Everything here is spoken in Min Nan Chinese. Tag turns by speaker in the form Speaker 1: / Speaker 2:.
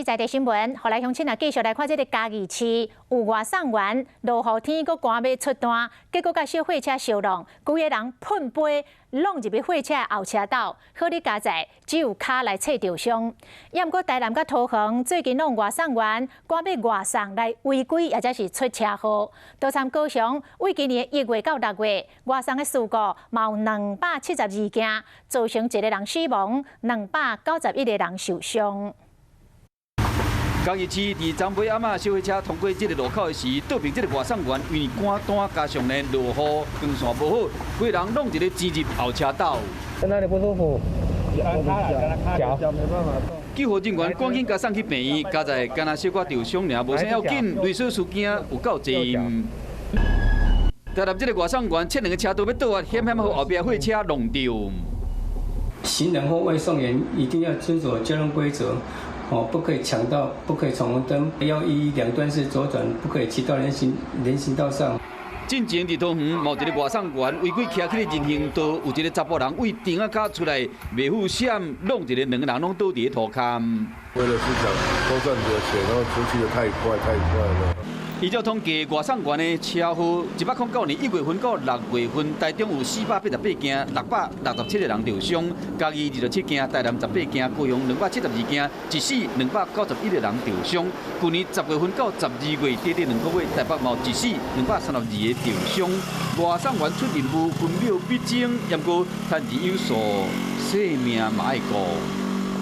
Speaker 1: 在地新聞，予來鄉親啊，繼續來看這个嘉義市有外送員落雨天閣趕欲出單，結果共小貨車相挵，規个人噴飛，挵入去貨車後車斗，好哩佳哉，只有跤內切著傷。也毋過台南佮桃園最近攏外送員趕欲外送來違規，抑者是出車禍。都參高雄為今年1月到6月，外送的事故嘛有272件，造成一個人死亡，291個人受傷。
Speaker 2: 嘉義市佇昨暝暗仔，小貨車通過這个路口的時，倒爿這个外送員因為趕單加上呢落雨，光線無好，規人挵一个擠入後車斗。
Speaker 3: 哪裡不舒服？腳腳沒辦法動。
Speaker 2: 救護人員趕緊共送去病院，佳哉敢若小可受傷爾，無啥要緊，律師事件有夠濟。台南這个外送員切兩个車道欲倒啊，險險予後壁貨車挵著。
Speaker 4: 行人或外送員一定要遵守交通規則。哦，不可以搶道，不可以闖紅燈，要依兩段式左轉，不可以騎到人行道上。
Speaker 2: 進前佇桃園，某一个外送員違規騎去人行道，有一个查埔人為頂仔跤出來袂赴閃，挵一个兩个人攏倒佇咧塗崁。
Speaker 5: 為了是想多賺點錢，然後出去得太快太快了。
Speaker 2: 依照統計，外送員的車禍，109年1月份到6月份，台中有488件，667個人受傷；嘉義27件，台南18件，高雄272件，一死291個人受傷。去年10月份到12月，短短2個月，台北嘛一死232個受傷。外送員出任務分秒必爭，毋過趁錢有數，性命嘛愛顧。